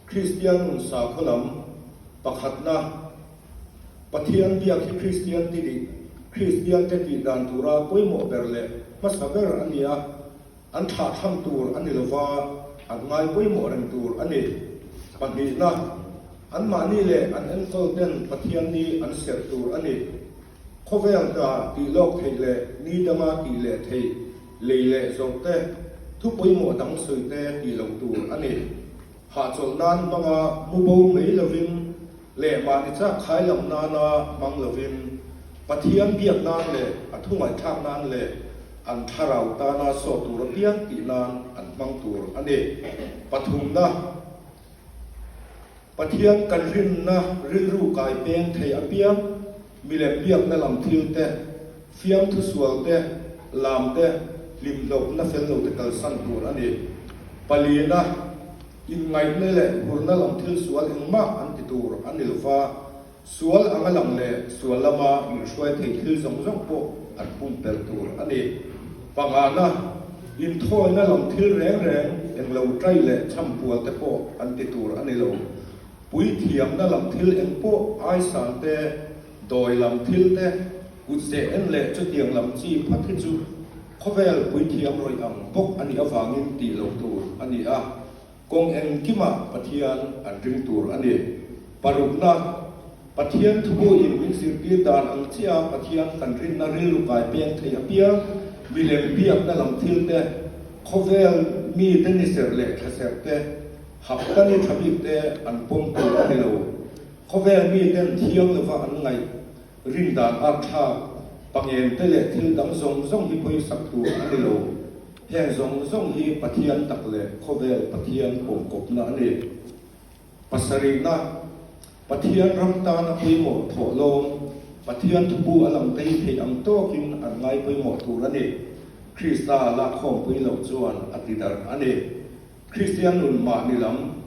Kristian nun sakhaw lam pakhatna, Pathian biak hi Kristian ti dih, Kristiante tih dan tura pawimawh ber leh hmasa ber a ni a, an thlahthlam tur a ni lova, an ngai pawimawh reng tur a ni. Pahnihna, anmahni leh an enkawl ten Pathian ni an serh tur a ni. Khawvel hna tih lawk theih leh ni danga tih leh theih, lei leh zawrh te, thu pawimawh dang sawi te tih loh tur a ni. Hahchawlh nan hmanga mu bo mai lovin leh mahni chak khai lam nana hmang lovin, Pathian biak nan leh a thu ngaihthlak nan leh an thlarau tana sawt tur apiang tih nan an hmang tur a ni. Pathumna. Pathian kan rinna rilru kai peng thei apiang, milem biakna lam thil te, fiamthu sual te, lam te, hlimhlawpna fel lo te kalsan tur a ni. Palina, inngaihna leh hurna lam thil sual engmah an ti tur a ni lova, Sual anga lang leh sual lama min hruai thei thil zawng zawng pawh an pumpelh tur a ni. Pangana, inthawina lam thil reng reng eng lo ṭai leh chhampual te pawh an ti tur a ni lo. Puithiamna lam thil eng pawh aisan te, dawi lam thil te, kutzeh en leh chutiang lam chi phat hi chu khawvel puithiam rawih ang bawk a nih avangin tih loh tur a ni a. Kawng engkimah Pathian an ring tur a ni. Parukna, Pathian thubuin min zirtir dan ang chiah Pathian kan rinna rilru kai peng thei apiang, milem biakna lam thil te, khawvel mite ni serh leh thla serh te, hapta ni tha bik te an pawm tur a ni lo. Khawvel miten thiang lova an ngaih rin dan arthlak, pangen te leh thil dang zawng zawng hi pawisak tur a ni lo. Heng zawng zawng hi Pathian tak leh khawvel Pathian pawmkawpna a ni. Pasarihna, Pathian ram tana pawimawh thawhlawm, Pathian thubu a lang tei theih ang tawkin an ngai pawimawh tur a ni. Krista lakkhawmpui loh chuan a ti darh a ni. Kristian nun mahni lam,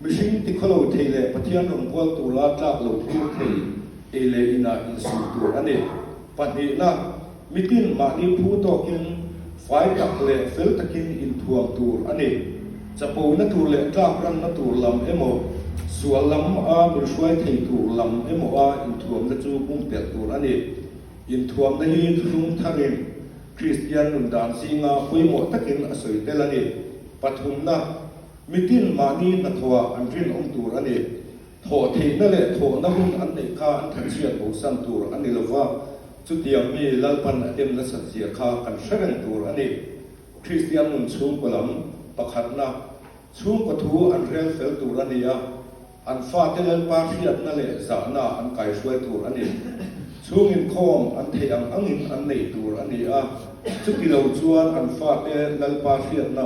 mihring tikhawlo thei leh Pathian rawngbâwl tura tlâk lo phur thei ei leh inah insûm tur a ni. Pahnihna, mitin mahni phu tâwkin fai tak leh fel takin inthuam tur a ni. Chapona tur leh tlâk ranna tur lam emaw, sual lam a min hruai thei tur lam emaw a inthuamna chu pumpelh tur a ni. Inthuamna hi thuthlung tharin Kristian nun dan zinga pawimawh takin a sawi tel a ni. Pathumna, mitin mahni hnathawhah an rinawm tur a ni. Thawh theihna leh thawhna hun an neih kha an thatchhiat bosan tur a ni lova, chutiang mi Lalpan a dem nasat zia kha kan hre reng tur a ni. Kristian nun chhungkaw lam pakhatna, chhungkaw thu an rel fel tur a ni a, An fate Lalpa hriatna leh zahna an kaihruai tur a ni. Chhung inkhawm an theih ang angin an neih tur a ni a, chuti lo chuan an fate Lalpa hriatna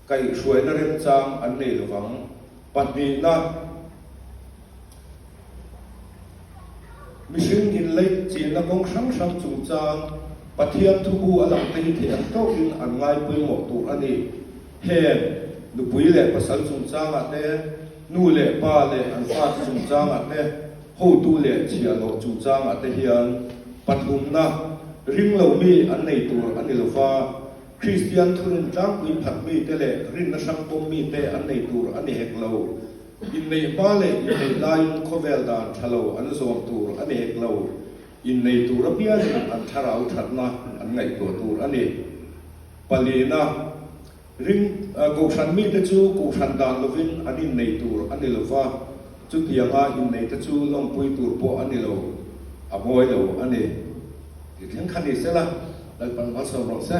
kaihhruaina remchang an nei lovang. Pahnihna, Mihring inleih chinna kawng hrang hrang chungchang Pathian thubu a lang te hi theih ang tawkin an ngai pawimawh tur a ni. Heng, nupui leh pasal chungchangah te, nu leh pa leh an fate chungchangah te, hotu leh chhiahhlawh chungchangah te hian pathumna ring lo mi an nei tur a ni lo va, Kristian thurin tlangpui phat mite leh rinna hrang pawm mite an nei tur a ni hek lo. Inneih hma leh inneih laiin khawvel dan tha lo an zawm tur a ni hek lo. Innei tur apiangin an thlarau thatna an ngaihtuah tur a ni. Palina, ring Kohhran mite chu Kohhran dan lovin an innei tur a ni lo va, chutianga inneite chu lawmpui tur pawh a ni lo, a mawi lo a ni. Tih thleng kha ni sela, Lalpan malsawm rawh se.